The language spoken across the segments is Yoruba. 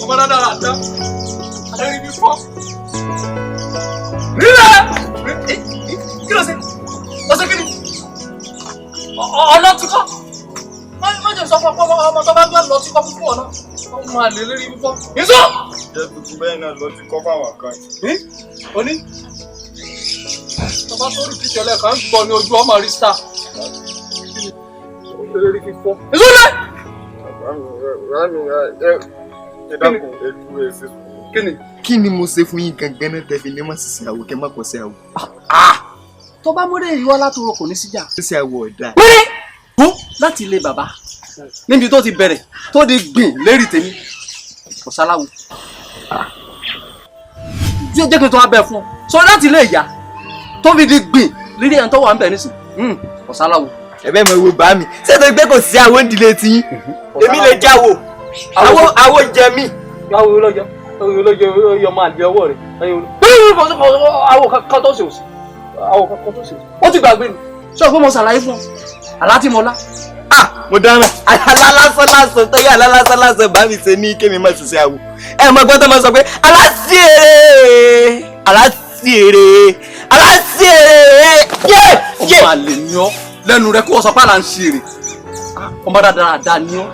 Ọmọ dáadáa àdá ẹ̀rí mi fọ́. Rílẹ̀! Kí ló ṣe? Ó ṣe kí ni? Ọlọ́tí kọ́. Má jẹ́ sọ fún ọmọ tó bá gbé lọ́tí kọ́ fún ọ̀nà. Ọmọ àlè lérí fífọ́. Ìṣó! Jẹ́ tuntun bẹ́ẹ̀ náà lọ́tí kọ́ fáwọn kan. Oní. Tọ́ba tó rí títẹ̀ lẹ́ẹ̀kan ń gbọ́ ní ojú ọmọ rí star. Lérí fífọ́. Ìṣó lẹ́! Kí ni mo ṣe fún yín gangan náà tẹ́ fi ní má ṣiṣẹ́ àwò kẹ́ má kọ́ sí àwò. Tó bá múlẹ̀ ìwọ látòrò kò ní síjà. Ṣiṣẹ́ àwò ọ̀dà. Péré bó láti ilé bàbá níbi tó ti bẹ̀rẹ̀ tó di gbìn lérí tèmi kò sáláwo. Jẹ́ kí n tó wá bẹ̀ fún ọ. Sọ láti ilé ìyá tó fi di gbìn lérí ẹni tó wà ń bẹ̀ nísìn kò sáláwo. Ẹ bẹ́ẹ̀ mọ ewu bá mi ṣé tó gbé kò sí àwò ń dilé tí yín. Èmi lè jáwò àwò jẹ mí. Àwò lọ́jọ́ olóyè ọmọ àlè ọwọ́ rẹ̀ àwọ̀ kankan tó ṣe òsì àwọ̀ kankan tó ṣe òsì ó ti gbàgbé ni sọ pé mo ṣàlàyé fún ọ àlá tí mo lá. Mo dáná àlá lásán lásán tó yẹ àlá lásán lásán bá mi ṣe ní kémi má ṣiṣẹ́ àwò ẹ mọ gbọ́dọ̀ máa sọ pé aláṣẹ́rẹ́ aláṣẹ́rẹ́ aláṣẹ́rẹ́ yé yé. Ọmọ àlè ni ọ lẹ́nu rẹ kó o sọ pé àlà ń ṣe èrè ọmọ dáadáa ni ọ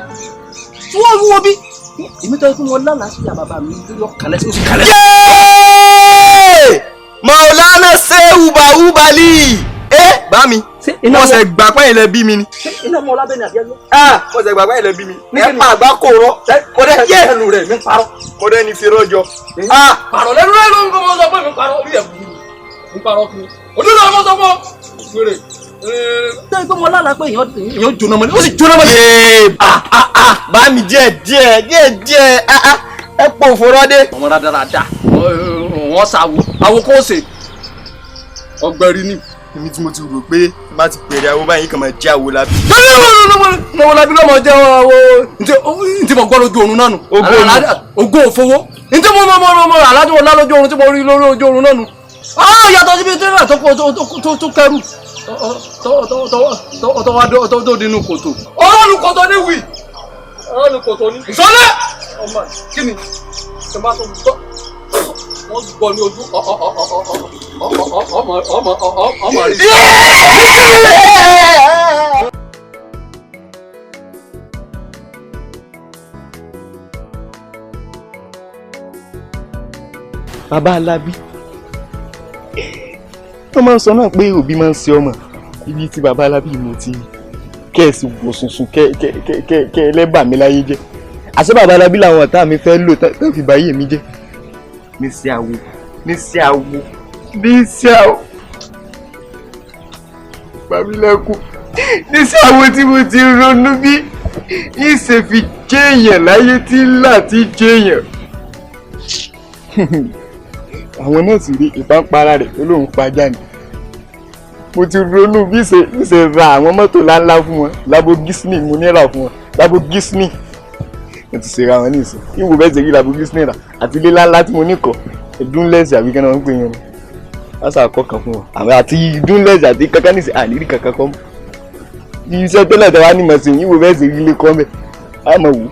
tí wọ́n wúwo bí èmi tó yẹ kí wọn lálàá sí bàbá mi lórí ọkàlẹ sí oṣù kàlẹ. Yéé! Maulana Sehu Bahubali ẹ bá mi wọ́n ṣe gbà pé ilẹ̀ bí mi ni. Iná ọmọ ọlábẹ́ ni àbí ẹgbẹ́. Wọ́n ṣe gbà pé ilẹ̀ bí mi. Ẹ pa àgbá kò rọ. Kọ́dẹ́ yé ẹnu rẹ̀ mi parọ́. Kọ́dẹ́ ni fi rọ́jọ. Parọ́ lẹ́nu rẹ̀ ló ń kọ́ mọ́ sọ pé mi parọ́ bí ẹ̀bùn mi parọ́ kí ni. Òdúró ọmọ sọ fún ọ. Wèrè. Ṣé pé mo lálàá pé èèyàn jóná mọ́lẹ̀ ó sì jóná mọ́lẹ̀. Bá mi díẹ̀ díẹ̀ díẹ̀ díẹ̀ ẹ pọ̀ òfòrọ́dé. Ọmọ rádaràda wọ́n ṣàwò àwò kò ṣe ọgbẹ́rì ni. Èmi tí mo ti rò pé má ti pèrè àwo báyìí kàn máa jẹ́ àwo lábí. Lọ́wọ́ lábí lọ́mọ jẹ́ àwo ntí mo gbọ́ lójú oorun náà nù. Ògo òfowó ntí mo mọ aláàjì wọn lá lójú oorun tí mo rí lórí ojú oorun náà nù. Yàtọ̀ síbi tí tó kẹrù tó dínú kòtò. Ọlọ́run kòtò ní wì. Ọlọ́run kòtò ní. Ìsọlẹ̀! Ọmọ kí ni? Ṣé bá tó gbọ́? Wọ́n gbọ́ ní ojú ọmọ rí. Bàbá Alábí wọ́n máa ń sọ náà pé òbí máa ń ṣe ọmọ ibi tí bàbá Alábí mo ti kẹ́ẹ̀sì wò sùnsùn kẹ́ ẹlẹ́bà mi láyé jẹ́ àṣé bàbá Alábí làwọn ọ̀tá mi fẹ́ lò tán fi báyé mi jẹ́ ní sí àwo ní sí àwo ní sí àwo gbàmílẹ́kùn ní sí àwo tí mo ti ronú bí ìṣe fi jẹ́yàn láyé tí ńlá ti jẹ́yàn. Àwọn náà sì rí ìpápára rẹ̀ ó lóun pajá ni mo ti ronú bí ṣe ra àwọn mọ́tò ńláńlá fún wọn Lamborghini mo ní rà fún wọn Lamborghini mo ti ṣe ra wọn nísìn ìwò bẹ́ẹ̀ ṣe rí Lamborghini rà àti ilé ńláńlá tí mo ní kọ́ dúnlẹ̀sì àbí kí wọ́n ń pè yẹn wọ́n ṣàkọ́ kan fún wọn àwọn àti dúnlẹ̀sì àti kankan nísìn àníri kankan kọ́ mọ́ iṣẹ́ tẹ́lẹ̀ tẹ́wá ní mọ̀ sí ìwò bẹ́ẹ̀ ṣe rí ilé kọ́ mẹ́ àmọ̀ wò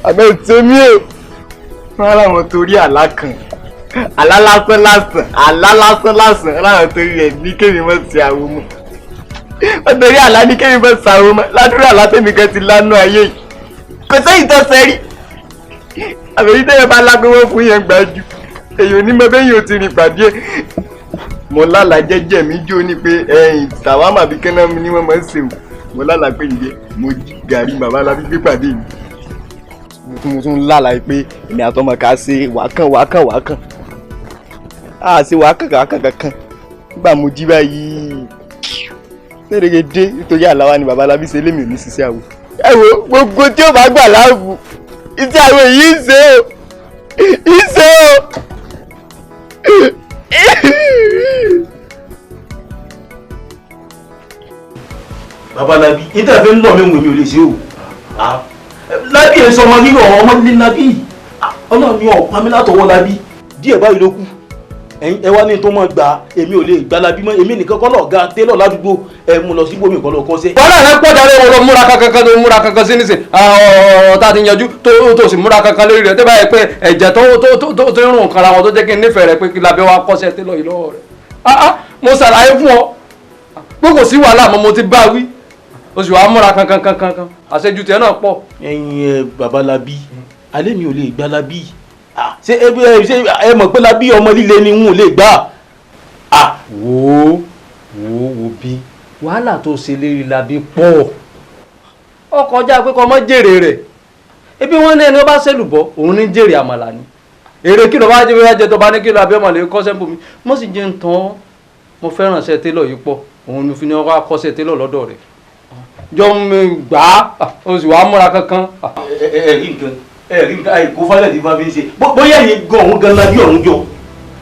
àbẹ́ tèmi o wọ́n láwọn torí àlá kan àlá lásán lásán àlá lásán lásán láwọn torí rẹ̀ ní kémi mọ́ sí àwọn ọmọ wọ́n torí àlá ní kémi mọ́ sí àwọn ọmọ ládùúrà àlá tèmi kan ti lánú ayé yìí kò sẹ́yìn tó sẹ́rí àbẹ̀yí tẹ́yẹ bá lágbówó fún yẹn gbájú èyí onímọ̀ bẹ́yìn ò ti rìn pàdé mo lálàá jẹ́jẹ́ mi jó ní pé ẹ̀yìn tàwa màbí kẹ́nà mi ni wọ́n máa ń ṣe o mo lálàá pé ǹjẹ́ mo jí gàrí bàbá alábí gbé pàdé mi mo tún lálàá pé èmi àtọmọ ká ṣe wákàn wákàn wákàn á ṣe wákàn wákàn kankan nígbà mo jí báyìí tẹ́lẹ̀gẹ́dẹ́ nítorí àláwá ni bàbá alábí ṣe lémi ò ní ṣiṣẹ́ àwò ẹ wo gbogbo tí ó bá gbà láàbù iṣẹ́ àwò yìí ń ṣe o ń ṣe o. Babalábí níta fẹ́ ń lọ mí wò mí ò lè ṣe o lábí ẹ̀ sọmọ rírọ̀ ọmọ ní lábí ọlọ́run ni ọ̀pá mi látọwọ́ lábí Díẹ̀ báyìí ló kù. Ẹ wá ní tó mọ̀ gbà èmi ò lè gbà Lábí mọ́, èmi nìkan kọ́ lọ̀gá télọ̀ ládùúgbò, ẹ mú lọ síbòmí kọ́ lọ kọ́ṣẹ́. Wàhálà rẹ pọ̀ jáde, wọn lọ múra kankan tó múra kankan sí nísìn ọ̀rọ̀ tá a ti yanjú tó sì múra kankan lórí rẹ̀ tó bá yẹ pé ẹ̀jẹ̀ tó ń rùn kanra wọn tó jẹ́ kí n nífẹ̀ẹ́ rẹ pé kí Lábí wa kọ́ṣẹ́ télọ̀ yìí lọ́wọ́ rẹ̀. Mo ṣàlàyé fún ọ pé kò sí wàhálà mọ́, mo ti bá wí, o sì wàá múra kankan kankan, àṣejù tiẹ̀ náà pọ̀. Ẹ̀yin bàbá Lábí, alẹ́ mi ò lè gbà Lábí. Ṣé ẹ mọ̀ pé Lábí ọmọ líle ni n ò lè gbà. Wo wo wo bí wàhálà tó ṣe lérí Lábí pọ̀, ó kọjá pé kọ́ mọ́ jèrè rẹ̀. Ebi wọn ní ẹni ó bá ṣèlùbọ́ òun ní jèrè àmàlà ni. Èrè kí ló bá jẹ́ jẹ́ tó bá ní kí Lábí ọmọ lè kọ́ṣẹ́ bò mí. Mo sì jẹ́ ń tán, mo fẹ́ràn ṣe télọ̀ yìí pọ̀, òun ní fi ní ọkọ̀ akọ́ṣẹ́ télọ̀ lọ́dọ̀ rẹ̀. Jọ mi gbà á, o sì wàá múra kankan. Ẹ rí nǹkan, ẹ rí nǹkan àìkú falẹ̀ tí bá fi ń ṣe bóyá ẹ̀yin gan òun gan Lábí ọ̀hún jọ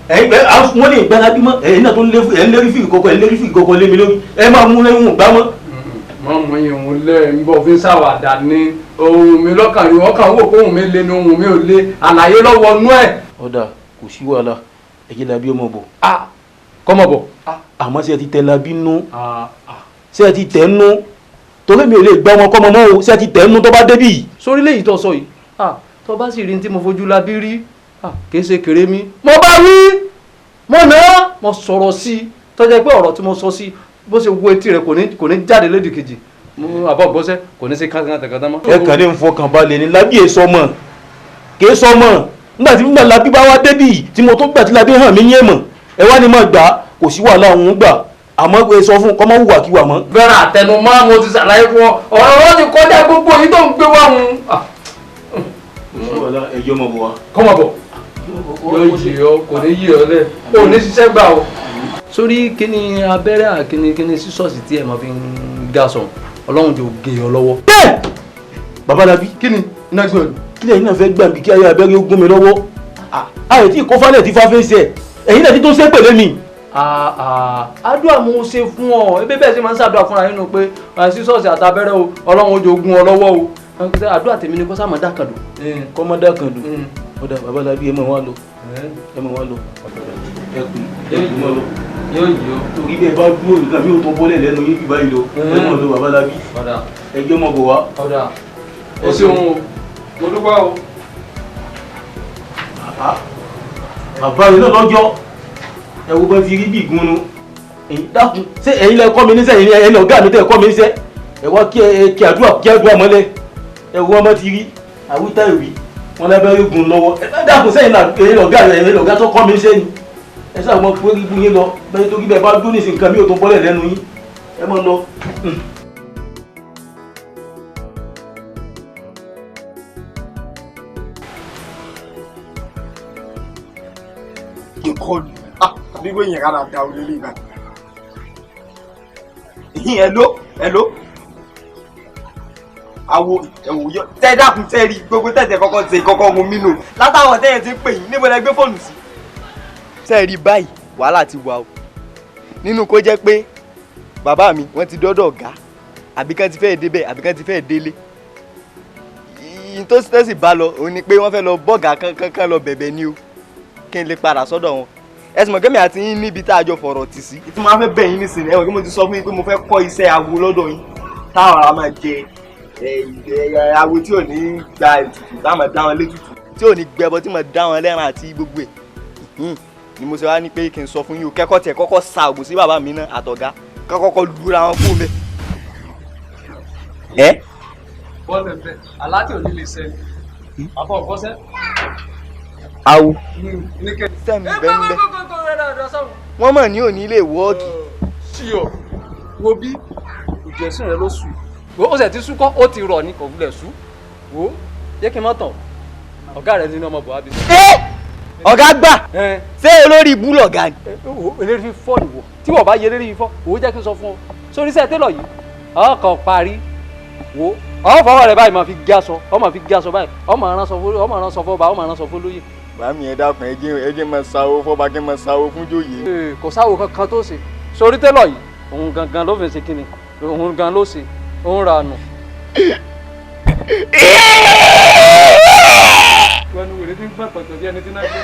ẹ̀yin pẹ́ wọ́n lè gbá Lábí mọ́, ẹ̀yin náà tó ń lérí fìrì kọ̀ọ̀kan, ẹ̀ ń lérí fìrì kọ̀ọ̀kan lé mi lórí, ẹ máa mú lẹ́yìn gbá mọ́. Mọ mú ìhun lẹ ń bọ̀ fi ń ṣàwàdà ní ohun mi lọ́kàn rí, wọ́n kàn wò pé ohun mi le ni ohun mi ò le, àlàyé lọ́wọ́ nú ẹ̀. Ọ̀dà kò sí wàhálà, ẹ jẹ́ Lábí ọmọ bọ̀. Kọ́mọ bọ̀. Àmọ́ ṣé ẹ ti tẹ Lábí nú? Ṣé ẹ ti tẹ̀ nú? Torí mi ò lè gbá ọmọ kọ́mọ mọ́ o, ṣé ẹ ti tẹ̀ nú tó bá débì yìí? Sórí léyìí tó sọ yìí, tó bá sì rí tí mo fojú Lábí rí, kì í ṣe kéré mi. Mo bá wí, mo nà á, mo sọ̀rọ̀ sí i, tó jẹ́ pé ọ̀rọ̀ tí mo sọ sí i bó ṣe wo etí rẹ̀ kò ní jáde lédì kejì, àbọ̀ gbọ́sẹ̀ kò ní sí kàtàkàtà mọ́. Ẹ kàn ní nfọkàn balẹ̀ ni Lábí èso ọmọ kì í sọ ọmọ. Nígbà tí nígbà Lábí bá wá débì tí mo tó gbà tí Lábí hàn mí ní èèmọ̀, ẹ wá ní mo gbà, kò sí wàhálà òun gbà, àmọ́ ẹ sọ fún kọ́mọ́ hùwàkiwà mọ́. Bẹ́ẹ̀rẹ̀ àtẹnumọ́ mo ti ṣàlàyé fún ọ, ọ̀rọ̀ wọn ti kọjá gbogbo yìí tó ń gbé wá hun. Ẹjọ́ mọ̀ bọ̀ wá. Kọ́mọ bọ̀ yóò yí ọ, kò ní yí ọ lẹ̀, ò ní ṣiṣẹ́ gbà o. Sórí kíni abẹ́rẹ́ àkíní kíni sísọ́ọ̀sì tí ẹ̀ máa fi ń ga sọ̀n, Ọlọ́run jò gé ọ lọ́wọ́. Bàbá Lábí, kí ni iná gbé ọdún? Kí lẹ́yìn náà fẹ́ gbà mí kí ayé abẹ́rẹ́ ó gún mi lọ́wọ́? Àyè tí ìkọ́fálẹ̀ ti fa fèsì ẹ̀, ẹ̀yin náà ti tó ṣe pẹ̀lẹ́ mi. Àdúrà mo ṣe fún ọ, ebi bẹ́ẹ̀ sì máa ń ṣàdúrà fúnra yín nù pé sísọ́ọ̀sì àtàbẹ́rẹ́ o, Ọlọ́run jò gún ọ lọ́wọ́ o. Àdúrà tèmi ni kó sá mọ́ dákàndù. Kọ́ mọ́ dákàndù. Ọ̀dà Bàbá Lábí, ẹ mọ̀ wá lọ, ẹ mọ̀ wá lọ, ẹ pè é mọ̀ lọ. Yóò yí ọ. Torí bẹ́ẹ̀ bá dúró nǹkan mi ò tó bọ́lẹ̀ lẹ́nu yín bí báyìí lọ. Ẹ mọ̀ lọ Bàbá Lábí. Ẹjọ́ mọ̀ bọ̀ wá. Ọ̀dà o ṣeun o, mo dúpẹ́ o. Bàbá mi náà lọ́jọ́ ẹ wo bá ti rí bí ìgúnnu. Dákun, ṣé ẹ̀yin lẹ kọ́ mi níṣẹ́, ẹ̀yin ọ̀gá mi tẹ́ kọ́ mi níṣẹ́, ẹ wá kí àdúrà mọ́lẹ̀, ẹ wo ọmọ ti rí àwítá ìwí wọn lábẹ́rẹ́ gùn lọ́wọ́. Ẹ dákun, sẹ́yìn ẹ̀yin ọ̀gá ẹ̀yin ọ̀gá tó kọ́ mi níṣẹ́ ni ẹ sáà mọ pé ibú yín lọ bẹ́ẹ̀ tó kí bẹ́ẹ̀ bá dún nísìnyí nǹkan mi ò tó bọ́lẹ̀ lẹ́nu yín, ẹ mọ̀ lọ. Ìkọlù àbí wọ́n yẹn rárá da olè lè báyìí. Hello hello, àwo ẹ̀wò yọ tẹ́ dákun tẹ́ rí gbogbo tẹ̀tẹ̀ kọ́kọ́ ṣe kọ́kọ́ mu mí nù látàwọn tẹ́yẹ̀ ti ń pè yín, níbo lẹ gbé fóònù sí. Tẹ́ rí báyìí wàhálà ti wà o, nínú kó jẹ́ pé bàbá mi wọ́n ti dọ́dọ̀ ọ̀gá, àbí kán ti fẹ́ débẹ̀, àbí kán ti fẹ́ délé. Ìyìn tó sì bá lọ òun ni pé wọ́n fẹ́ lọ bọ́gà kankan lọ bẹ̀bẹ̀ ni o, kí n lè padà sọ́dọ̀ wọn. Ẹ sì mọ̀ kẹ́mi àti yín níbi tá a jọ fọ̀rọ̀ tì sí. Tí mo máa fẹ́ bẹ̀ yín nísìnyí, ẹ mọ̀ kí mo ti sọ fún yín pé mo fẹ́ kọ́ iṣẹ́ awo lọ́dọ̀ yín, táwọn ará máa jẹ awo tí ò ní gba ètùtù, táwọn máa dá wọn létùtù, tí ò ní gbẹbọ, tí máa dá wọn lẹ́ran àti gbogbo ẹ̀ ni mo ṣe wá ní pé kí n sọ fún yín o, kẹ́kọ̀ọ́ tiẹ̀ kọ́kọ́ sa ògùn sí bàbá mi náà àtọ̀gá, kọ́kọ́ lura wọn fún mi. Bọ́ọ̀lù bẹ́ẹ̀ aláti òní lè ṣẹlẹ̀ àbọ̀ bọ́sẹ̀. Awo sẹ́mi bẹ́ẹ̀ wọ́n mọ̀ ní òní lè wọ́ọ̀kì. Sí ọ wo bí ìjẹsùn rẹ ló sùn, ó sì ti sú kọ́, ó ti rọ̀ ní kò wulẹ̀ sú. Wo jẹ́ kí n má tàn, ọ̀gá rẹ nínú ọmọ buhari. Ọ̀gá gbà, ṣé olórí ibú lọ̀gá ni. Eléré fífọ́ nìwọ, tí wọ́n bá yẹ eléré fífọ́, òun jẹ́ kí n sọ fún ọ sórí iṣẹ́ télọ̀ yìí, ọkọ̀ parí wo ọ fọwọ́ rẹ báyìí máa fi gé aṣọ, ọ máa fi gé aṣọ báyìí, ọ máa ránṣọ fọba, ọ máa ránṣọ fọlóyè. Bàmí ẹ dákun, ẹ jẹ́ máa sáwó fọba, kí n máa sáwó fún jòyè. Kò sáwó kankan tó ṣe sórí télọ̀ yìí, òun gangan ló fi ṣe kíni, òun gan ló ṣe, òun ra nù. Wọ́n ní wèrè tí ń gbọ́n pọ̀tọ̀ bí ẹni tí náà gbé.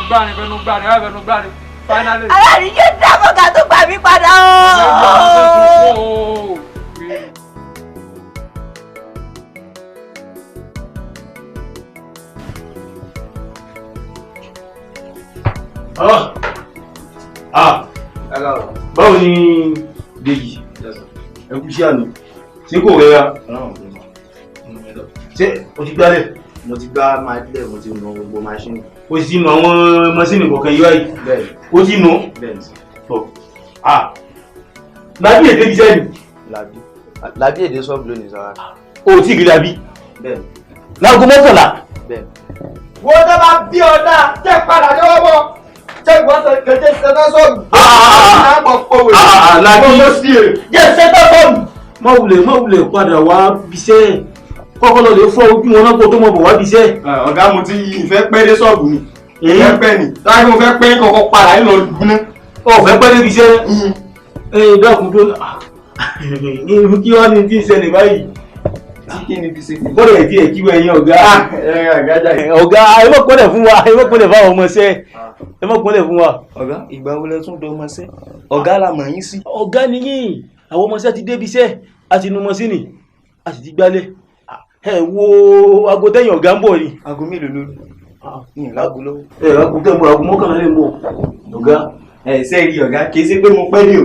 gbárin fẹnu gbárin wá fẹnu gbárin finally. Aláàrí yóò dábọ̀ ká tó gbà mí padà ooo. Báwo ni Dèjì? Ẹ kú iṣẹ́ àná. Ṣé kò rẹra? Ṣé o ti gbálẹ̀? Mo ti gbá máa-dílẹ̀, mo ti nu gbogbo máṣíìnì. O ti nu àwọn máṣíìnì kọ̀ọ̀kan yìí báyìí? Bẹ́ẹ̀ni. O ti nu? Bẹ́ẹ̀ni. Tọ́. Lábí èdè ti sẹ́yìn. Lábí. Lábí èdè sọ́ọ̀bù lónìí sára. O ti rí Lábí? Bẹ́ẹ̀ni. Láago 11. Bẹ́ẹ̀ni. Wọ́n tó bá bí ọ̀dà jẹ́ padà lọ́wọ́ bọ̀. Jẹ́ ìwọ́n sọ kẹ̀kẹ́ sẹ́tọ́ sọ́ọ̀bù. Lábí. Jẹ́ sẹ́tọ́ sọ́ọ̀bù. Má wulẹ̀ padà wá bíṣẹ́. Kọ́kọ́ lọ lè fọ́ ojú wọn náà kó tó mọ̀ bọ̀ wá bíṣẹ́. Ọ̀gá mo ti ìfẹ́ pẹ́ dé sọ́ọ̀bù ni. Ìfẹ́ pẹ́ ni. Láti mo fẹ́ pẹ́ kọ́kọ́ padà ń lọ dùn. Ó fẹ́ pẹ́ débi iṣẹ́. Ẹ dákun tó kí wá ní tí ń ṣẹlẹ̀ báyìí. Kí ni fi ṣe? Kọ́lẹ̀ ẹ̀ tí ẹ̀ kí wọ́n ẹ̀yin ọ̀gá. Ọ̀gá ẹ má kọ́lẹ̀ fún wa, ẹ má kọ́lẹ̀ fáwọn ọmọọṣẹ́. Ẹ má kọ́lẹ̀ fún wa. Ọ̀gá ìgbà wo lẹ tún dọmọṣẹ́? Ọ̀gá la mọ̀ yín sí. Ọ̀gá ni yín, àwọn ọmọọṣẹ́ ti débi iṣẹ́, a ti nu mọ́sínì, a sì ti gbálẹ̀. Ẹ wo aago tẹ́yìn ọ̀gá ń bọ̀ ni. Aago mélòó ló lù? Ní ìlágo lọ́wọ́. Ẹ aago tẹ́ ń bọ̀, aago 11 lè ń bọ̀. Ọ̀gá. Ẹ ṣe rí ọ̀gá, kì í ṣe pé mo pẹ́ ní o.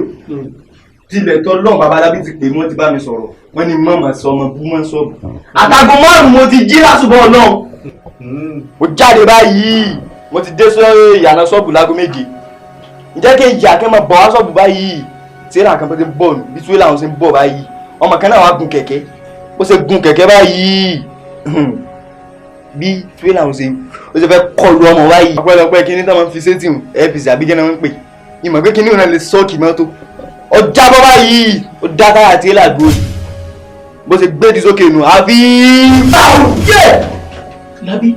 Tilẹ̀ tọ́ lọ́n babalábí ti pè mí, wọ́n ti bá mi sọ̀rọ̀. Wọ́n ní mọ̀mọ́ sọmọ bú mọ́ sọ́ọ̀bù. Àtàgò 5 mo ti jí lásùbọ̀ náà. Mo jáde báyìí, mo ti dé sọ́ọ́ ìyànà sọ́ọ̀bù láago 7. Ǹjẹ́ kí n yà kí n máa bọ̀ wá sọ́ọ̀bù báyìí? Tíra kan tó ti ń bọ̀ nù, bí túwélà òun ṣe ń bọ̀ báyìí. Ọmọ kan náà wá gun kẹ̀kẹ́. Ó ṣe gun kẹ̀kẹ́ báyìí. Bí túwélà òun ṣe ó ṣe fẹ́ kọlu ọmọ báyìí. Ọpẹ́lọpẹ́ kí ní táwọn fi sétí hùn, APC àbí jẹ́ náà ń pè. Ìmọ̀ pé kí ní òun náà lè sọ́ọ̀kì mọ́tò. Ó jábọ́ báyìí, ó dá táyà tíréla dúró. Bó ṣe gbé di sókè nù, àfi báwù yé. Lábí,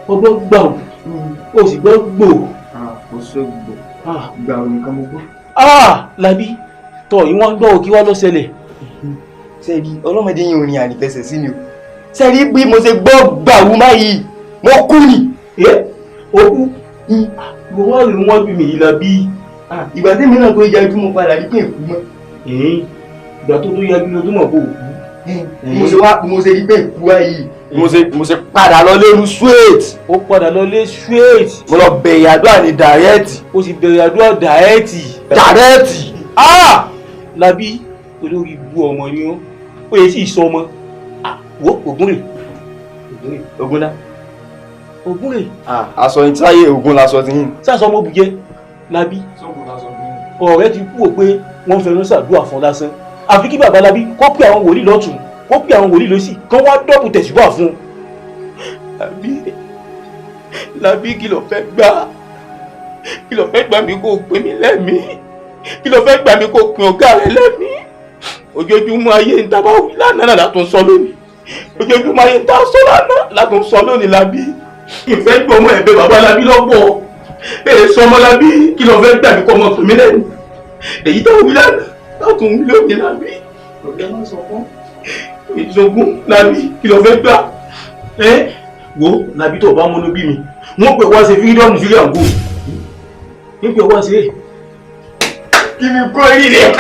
ọgbọ́n gbà ó, ó sì gbọ́ gbò. Kò sọ gbò, gbà ò nìkan mo gbọ́. Lábí, tọ̀ ìwọ̀n gbọ́ òkí wá ló ṣẹlẹ̀. Sẹ́ẹ̀rí ọlọ́mọdé yìí ò ní ànífẹsẹ̀ sí mi o. Sẹ́ẹ̀rí bí mo ṣe gbọ́ gbàwú báyìí, mo kú ni. Ẹ o kú? Mo wá rí wọ́n bí mi yìí Lábí. Ìgbà tẹ́mi náà tó yájú mo padà rí pé èkú mọ́. Ìgbà tó yájú ló tó mọ̀ kó o kú. Mo ṣe wá mo ṣe rí pé èkú báyìí. Mo ṣe padà lọ lérú straight. Ó padà lọ lé straight. Mo lọ bẹ̀rẹ̀ àdúrà ní dàrẹ́ẹ̀tì. Ó sì bẹ̀rẹ̀ àdúrà dàrẹ́ẹ̀tì. Dàrẹ́ẹ̀tì. Lábí olórí ibú ọmọ ni ó ó yẹ sí ìsọ ọmọ wo Ògúnrè. Ògúnlá. Ògúnrè. Aṣọ ìtayé Ògún laṣọ ti yín. Sásọ ọmọ bùjẹ Lábí. Ọ̀rẹ́ ti kú ò pé wọ́n fẹnu ṣàdúrà fún lásán. Àfi kí bàbá Lábí kó pè àwọn wòlíì lọ́tùn kó pè àwọn wòlíì lọ́sì kán wá dọ́bù tẹ̀síwá fún un. Lábí kí ló fẹ́ gbà? Kí ló fẹ́ gbà mí kó pè mí lẹ́mìí? Kí ló fẹ́ gbà mí kó pè ọ̀gá rẹ lẹ́mìí? Ojoojúmọ́ ayé ń dábàá wí lánàá náà látún sọ lónìí. Ojoojúmọ́ ayé ń dá sọ lánàá látún sọ lónìí Lábí. Ìfẹ́ gbọ́ ọmọ ẹ̀bẹ̀ bàbá Lábí lọ́pọ̀. Èè sọmọ Lábí kí ló fẹ́ gbà mí kó ọmọ pè mí lẹ́nu? Èyí tó wí lánàá látún wí lónìí Lábí. Ọ̀gá má sọ fún. Ìṣògùn Lábí kí ló fẹ́ gbà? Ẹ wo Lábí tó bá múnú bí mi. Wọ́n pè wá ṣe fírídọ́ọ̀mù fírí àgbo. Wọ́n pè wá ṣe. Kí mi kó rí rẹ̀?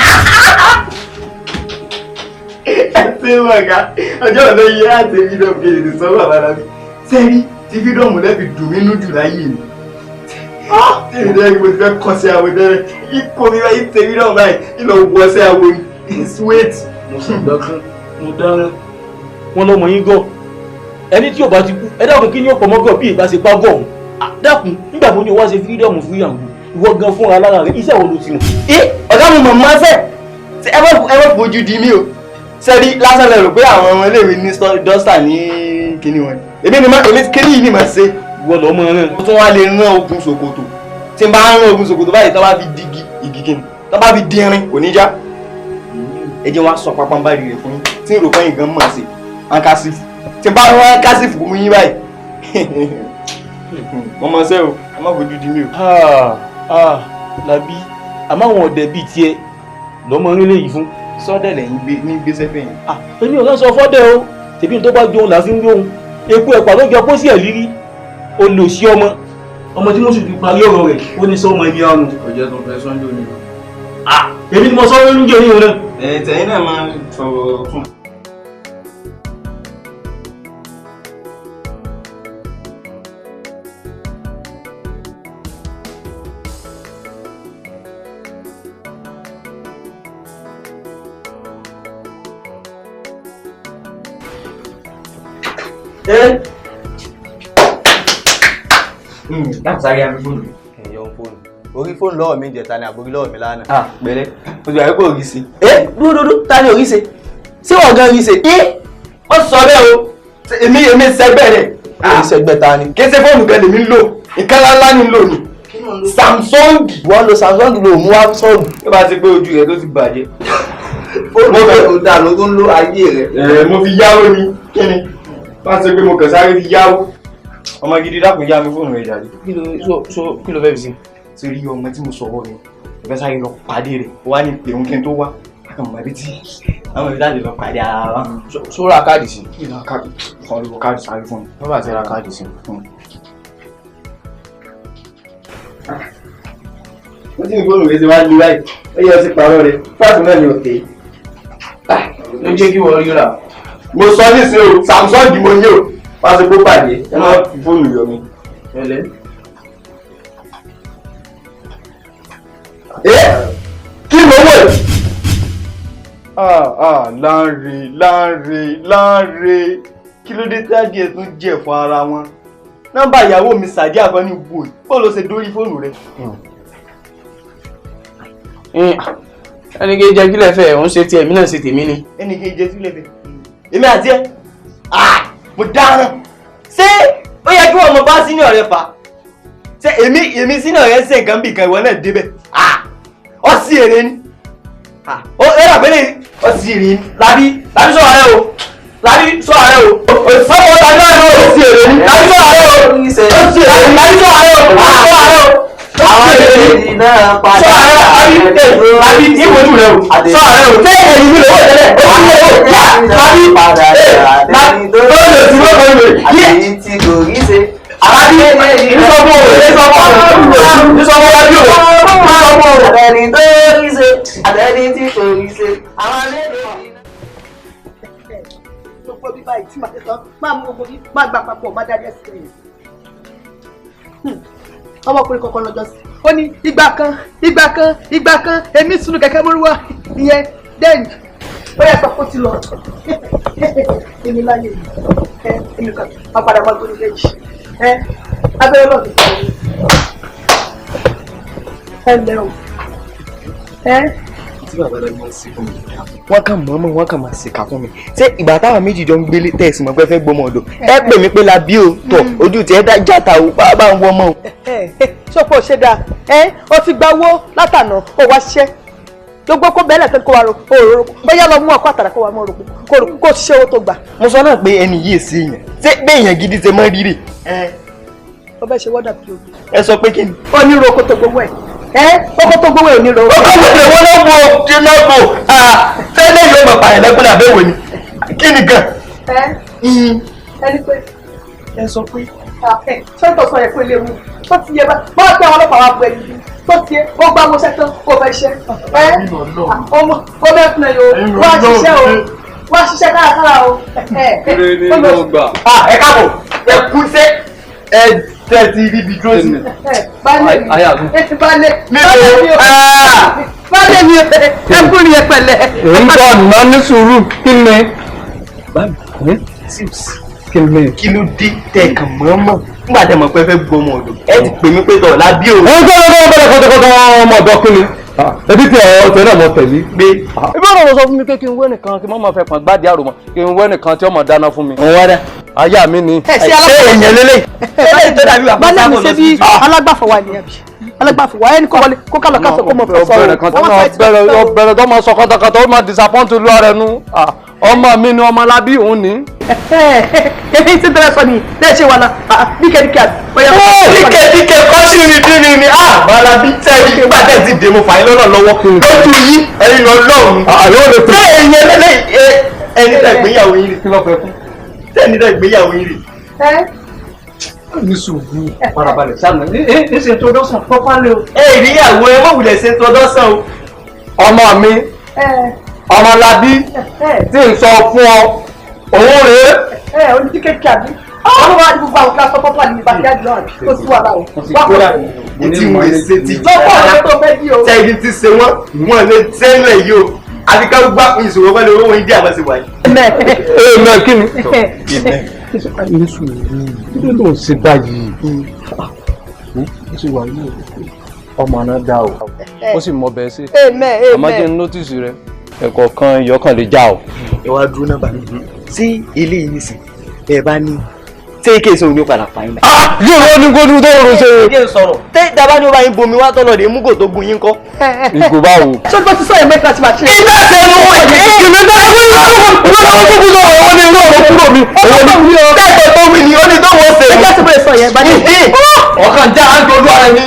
Ṣé wọ̀gá ọjọ́ ọ̀dọ́ yìí láti fídọ̀mù kejì ti sọ bàbá Lábí. Sẹ́rí tí fídọ̀mù lẹ́bi dùn mí nú jù láyé mi. Tèmi tẹ́lẹ̀ mo ti fẹ́ kọ́ sí àwo tẹ́lẹ̀. Ikọ̀ mi báyìí tẹ fídọ̀mù báyìí ìlọ wọ sí àwo ni. Sweet. Mo sì gbọ́kán, mo dáràn. Wọ́n lọ́mọ yín gọ̀. Ẹni tí ò bá ti kú, ẹ dákun kí ni ó pọ̀ mọ́ gọ̀ bí ìbá ṣe pa gọ̀ ọ̀hún. Dákun nígbà mo ní o wá ṣe fídọ̀mù fún ìyàwó. Ìwọ gan fúnra lára rẹ, iṣẹ́ wo ló ti mọ̀? Ẹ ọ̀gá mi mọ̀ máa fẹ́. Ẹ má fojú di mí o. Sẹ́rí lásán lẹ rò pé àwọn ọmọ iléèwé ní dọ́stà ní kíní wọn. Èmi ni èmi kíní yìí ni màá ṣe. Ìwọ lọ mọ rán. Mo tún wá lè rán okùn ṣòkòtò. Tí n bá rán okùn ṣòkòtò báyìí tó bá fi di igi kíni tó bá fi di irin kò ní já. Ẹ jẹ́ wá sọ pápánbárì rẹ̀ fún yín tí n rò fún yín gan mọ̀ sí ankasif. Tí n bá rán ankasif fún yín báyìí. Mo mọ̀ ṣẹ́ o, ẹ má fojú di mí o. Lábí, àmọ́ àwọn ọ̀dẹ̀ bíi tiẹ̀ lọ́mọ rí léyìí fún. Sọ́dẹ̀ lẹ́yìn ní gbéṣẹ́ fẹ̀yìn. Èmi ò sọ fọ́dẹ̀ o, tèmi tó bá jóun là fi ń jóun. Eku ẹ̀pà ló jọ pósí ẹ̀ lírí, olùsí ọmọ. Ọmọ tí mo sì fi parí ọ̀rọ̀ rẹ̀ ó ní sọ́mọ ibi ọ̀run. Ọjọ́ tó fẹ́ sọ́njọ́ ni. Èmi ni mo sọ lóúnjẹ ní òun náà. Ẹ tẹ̀yìn náà máa ń sọ̀rọ̀ fún. Láti sáré àmì fóònù. Ẹ̀yọ́ fóònù. Orí fóònù lọ́wọ́ mi jẹ̀ta ni àbórí lọ́wọ́ mi lánàá. Pẹ̀lẹ́, o ti wà wípé òrí sí. Ẹ dúdúdú ta ni òrí ṣe? Ṣé wọ́n gan rí ṣe? Ó sọ bẹ́ẹ̀ o. Èmi sẹgbẹ́ rẹ̀. Èmi sẹgbẹ́ ta ni. Kí ṣe fóònù gan lèmi ń lò? Nǹkan ńláńlá ni ń lò ní. Samsung. Wọ́n lo Samsung lò mú wá sọ́ọ̀bù. Ó bá ti pé ojú rẹ̀ tó ti bàjẹ́. Fóònù rẹ̀ tó dáa ló tó ń lo ayé rẹ̀. Ẹ mo fi yáwó ni. Kí ni? Bá ti pé mo kàn sáré fi yáwó. Ọmọ gidi dákun yá mi fóònù rẹ̀ jáde. Kí ló fẹ́ fi sí? Ti rí ọmọ tí mo sọ̀rọ̀ rẹ̀ mo fẹ́ sáré lọ pàdé rẹ̀ wá ní pé òun kí n tó wá àmọ́ ibi tí àwọn ibi láti lọ pàdé ara wa. Ṣó ra káàdì sí? Kí ló káàdì kan ló káàdì sáré fún mi. Wọ́n bá ti ra káàdì sí. Ó sì ní fóònù rẹ̀ ṣe wá lu báyìí ó yẹ ọtí pàrọ̀ rẹ̀ fáàtì náà ni òkè. Ló jẹ́ kí wọ́n rí rà. Mo sọ nísìnyí o Samsung mo ní o wá sí kó pàdé ẹ má fi fóònù yọ mi. Kí ló wẹ̀? Láńre Láńre Láńre kí ló dé tí adìẹ tún jẹ fún ara wọn? Nọ́mbà ìyàwó mi Sàdí Àbáni wò bó ló ṣe dórí fóònù rẹ. Ẹnì kejì jẹ́ kílẹ̀ fẹ́ òun ṣe tiẹ̀ èmi náà ṣe tèmi ni. Ẹnì kejì jẹ́ kílẹ̀ fẹ́ èmi àti ẹ mo dáràn. Ṣé ó yẹ kí wọ́n mọ bá senior rẹ fà? Ṣé èmi senior rẹ ṣe nǹkan bìkan ìwọ náà débẹ̀? Ọ sí èrè ni ó ẹ̀rọ àpẹẹrẹ ọ sí èrè ni Lábí Lábí sọ̀rọ̀ rẹ o Lábí sọ̀rọ̀ rẹ o sọ́kọ̀ tàbí ọ̀rẹ́ o sí èrè ni Lábí sọ̀rọ̀ rẹ o ó sí èrè ni Lábí sọ̀rọ̀ rẹ o sọ̀rọ̀ rẹ o Àwọn èdè náà padà sọ̀rọ̀ rẹ Lábí ìwòjú rẹ o sọ̀rọ̀ rẹ o ṣé èyí mi lówó tẹ́lẹ̀ ó sì lówó yá Lábí Àtẹni tó lórí tí kò rí ṣe. Àbí ìsọfún òwe ìsọfún Lábí o ìsọfún òwe. Àtẹni tó rí ṣe àtẹni tí kò rí ṣe. Àwọn lédè náà. Gbogbo bí báyìí tí màá tán máa mú gbogbo bí máa gbà papọ̀ máa darí ẹsẹ̀ yìí. Ọmọkùnrin kankan lọ́jọ́ sí. Ó ní ìgbà kan ìgbà kan ìgbà kan èmi sunu kẹ̀kẹ́ mọ́rúwá ìyẹn dẹ́yìn. Ó yẹ kó ti lọ. Èmi láyé mi. Èmi kan máa padà máa gbóni lẹ́yìn. Abẹ́rẹ́ náà ti sọ̀rọ̀. Ẹ ǹlẹ́ o. Tí bàbá rẹ máa ń ṣe fún mi. Wọ́n kàn mọ̀ọ́mọ̀ wọ́n kàn máa ṣèkà fún mi. Ṣé ìgbà táwọn méjì jọ ń gbélé tẹ̀sí mọ̀ pé fẹ́ gbọmọ ọ̀dọ̀? Ẹ pè mí pé Lábí o tọ̀ ojú tiẹ̀ dá játa o bá bá ń wọ ọmọ o. Ṣọ́pọ̀ ṣe dáa o ti gba owó látànà o wá ṣiṣẹ́ gbogbo kó bẹ́ẹ̀lẹ̀ tó kó wa ro òróró bóyá lọ mú ọkọ àtàrà kó wa mọ òròpó kó ṣiṣẹ́ owó tó gbà. Mo sọ náà pé ẹni yìí sí èèyàn ṣé pé èèyàn gidi ṣe mọ́ rírì. Ó bẹ́ẹ̀ ṣe wọ́dà bí omi. Ẹ sọ pé kí ni. Ó ní ro kó tó gbowó ẹ̀ ọkọ tó gbowó ẹ̀ ní ro. Ó kọ́ wọlé wọn ló bo ṣe ló bo tẹ́lẹ̀ yóò mọ̀ pààyàn lẹ́kùn náà bẹ́ẹ̀ wò ni kí ni gan. Ẹni pé. Ẹ sọ pé. Sọ́ńtọ̀ sọ yẹ kó léwu tó ti yẹ bá bá pé àwọn ọlọ́pàá wa bu ẹni bí tó ti yẹ ó gbá mọ́ṣẹ́ tán ó fẹ́ ṣẹ́ ọmọ ó bẹ́ẹ̀ fún ẹ yóò wá ṣiṣẹ́ o wá ṣiṣẹ́ kárakára o. Kéré ní ló gbà. Ẹ káàbọ̀ ẹ kú sẹ́ ẹ tẹ́ ti rí ibi dúró sí. Baálé mi baálé baálé mi ẹ kú ni ẹ pẹ̀lẹ́. Ń bọ̀ ná ní sùúrù kí ni. Kí ni. Kí ló dé tẹ kàn mọ́mọ́ nígbà tẹ mọ̀ pé fẹ́ gbọmọ ọ̀dọ̀ ẹ ti pè mí pé tọ̀ Lábí o. Ẹ ń gbọ́dọ̀ ọmọ ọ̀dọ̀ kí ni. Ebi tí ọ̀tẹ̀ náà mọ̀ tẹ̀lé. Gbé. Ibi ọ̀rọ̀ lọ sọ fún mi pé kí n wẹ́ nìkan kí n má máa fẹ́ pọ̀n gbádìí àròmọ̀ kí n wẹ́ nìkan tí ó máa dáná fún mi. Òun wá dá. Aya mi ni. Ẹ ṣe Ṣé èèyàn lélẹ̀? Eléyìí tó dàbí bàbá Baálé mi sábọ̀ ṣe lọ bí sí. alágbàfọ̀ wa nìyẹn bí alágbàfọ̀ wa ẹni kó wọlé kó kálọ̀ kásọ̀ kó mọ̀ fẹ́ sọ̀rọ̀. Ọbẹ̀rẹ̀ kan tó máa bẹ̀rẹ̀ tó máa sọ kọ́tàkọ́tà ó máa disappoint olúwa rẹ̀ nu. Ọmọ mi ni ọmọ Lábí òun ni. Èmi ti bẹ̀rẹ̀ sọ ni lẹ́ẹ̀ ṣe wà náà níkẹ́níkẹ́ àti. Díkẹ́ kọ́ sí mi bí mi ni Bàlábí tẹ́ nígbà tẹ́ ti dè mo fà yín lọ́nà lọ́wọ́ lójú yín ẹ̀yin lọ lọ́run. Àyọ̀ lè Ṣé èèyàn lélẹ̀ ẹni tẹ́ gbéyàwó yín rè? Kí ló fẹ́ fún? Tẹ́ ẹni tẹ́ gbéyàwó yín rè? Ní sùúrù, farabalẹ̀ sáà ní ẹ ṣe introduction properly o. Ẹ ìríyàwó ẹ mọ̀ wulẹ̀ ṣe introduction o. Ọmọ mi, Ọmọlábí tí n sọ fún ọ, òun rèé. Ẹ oní kékeré àbí? Ọlọ́run wá ní gbogbo àwọn kílásì pọ́pọ́ ní bàkíyàdì náà kó sí wàhálà o. Etí wọn ṣe ti Lọ́pọ̀ ọ̀rẹ́ tó fẹ́ bí o. Ṣẹ́gi ti ṣe wọ́n, wọ́n lè tẹ́lẹ̀ yìí o. Àfi ká gbá ìṣòro pẹ̀lú owó India bá ṣe wà yìí. Ẹ kí ni. Ní sùúrù, kí ló ń ṣe báyìí? Ó sì wà ní ọmọ náà dá o. Ó sì mọ bẹ́ẹ̀ sí. Àmọ́ jẹ́ nótìsì rẹ, ẹ̀kọ́ kan ìyọkàn lè já o. Ẹ wá dúró náà bá mi. Sí ilé yìí nìsín, ẹ bá ní ṣé ike ìṣòro ní padà fà yín báyìí. Yóò rọ ní kó dúró tó rò ṣe. Ẹ sọ̀rọ̀ tẹ́ dábàá ní ó bá yín bomi wá tọ́lọ̀ dé mú kò tó gun yín kọ́. Ìgò báwo. Ṣé o ti sọ yẹn mẹ́ta tí màá ṣe? Ilé ẹsẹ̀ ló wọ̀ yìí. Ìgbẹ́ tó ń bọ̀ ìwé tó ń bọ̀ ọ̀wọ́ ni irú ọ̀rọ̀ kúrò mi. Tẹ́tọ̀ tó wí ni ó ní tó wọ́n ṣe. Ẹ jẹ́ tí mo lè sọ yẹn bá dé. Ọkàn já à ń dojú ara ẹni.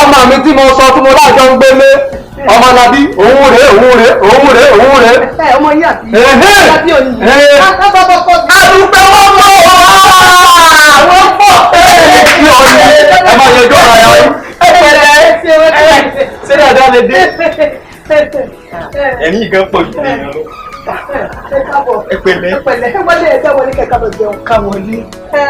Ọmọ mi tí mo sọ tí mo láàjọ ń gbélé. Ọmọlábí òun rèé òun rèé òun rèé òun rèé. Ẹ ọmọ yín àbí. Àbí òní. Àdùpẹ́ wọ́n pọ̀ wọ́n pọ̀. Ẹ máa yanjú ọ̀rọ̀ ayọ̀ yín. Ẹ pẹ̀lẹ́ ṣé dáadáa lè dé. Ẹ̀rín gan pọ̀ jù lẹ́yìn lọ. Ẹ káàbọ̀. Ẹ pẹ̀lẹ́. Ẹ pẹ̀lẹ́. Wọlé ẹ fẹ́ wọlé kẹ̀kẹ́ lọ jẹun. Ká wọlé. Ẹ.